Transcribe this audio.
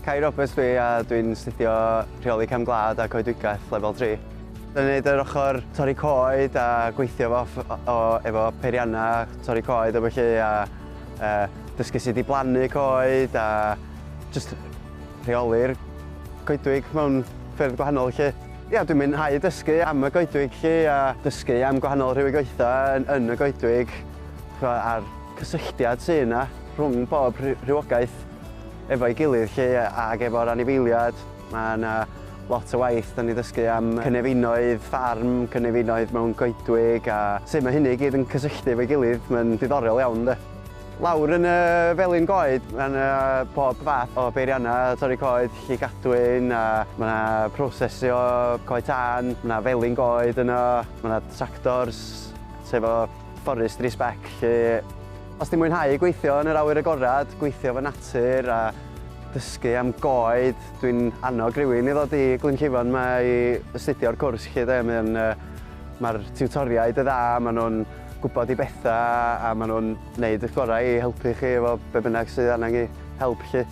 Kai Roberts dwi a dwi'n astudio rheoli cefn gwlad a coedwigaeth lefel 3. Dwi'n neud yr ochr torri coed a gweithio efo, o, efo peiriannau torri coed a felly a dysgu sut i blannu coed a just rheoli'r coedwig mewn ffyrdd gwahanol 'lly. Ia, dwi'n mwynhau dysgu am y goedwig 'lly a dysgu am gwahanol rhywogaethau yn y goedwig a'r cysylltiad sydd yna rhwng bob rhywogaeth efo'i gilydd 'lly ac efo'r anifeiliaid. Mae yna lot o waith da ni ddysgu am cynefinoedd ffarm, cynefinoedd mewn goedwig a sut mae hynny i gyd yn cysylltu efo'i gilydd. Mae'n diddorol iawn de. Lawr yn y felin goed, mae yna pob fath o beiriannau torri coed, lli gadwyn, a mae yna prosesio coed tân, mae yna felin goed yno, mae yna tractors efo forestry spec 'lly. Os ti'n mwynhau gweithio yn yr awyr agorad, gweithio efo natur a dysgu am goed, dwi'n annog rhywun i ddod i Glynllifon 'ma i astudio'r cwrs 'lly de. Mae'r tiwtoriaid y dda, maen nhw'n gwybod i bethau a maen nhw'n neud y gorau i helpu chi efo be bynnag sydd angen i help 'lly.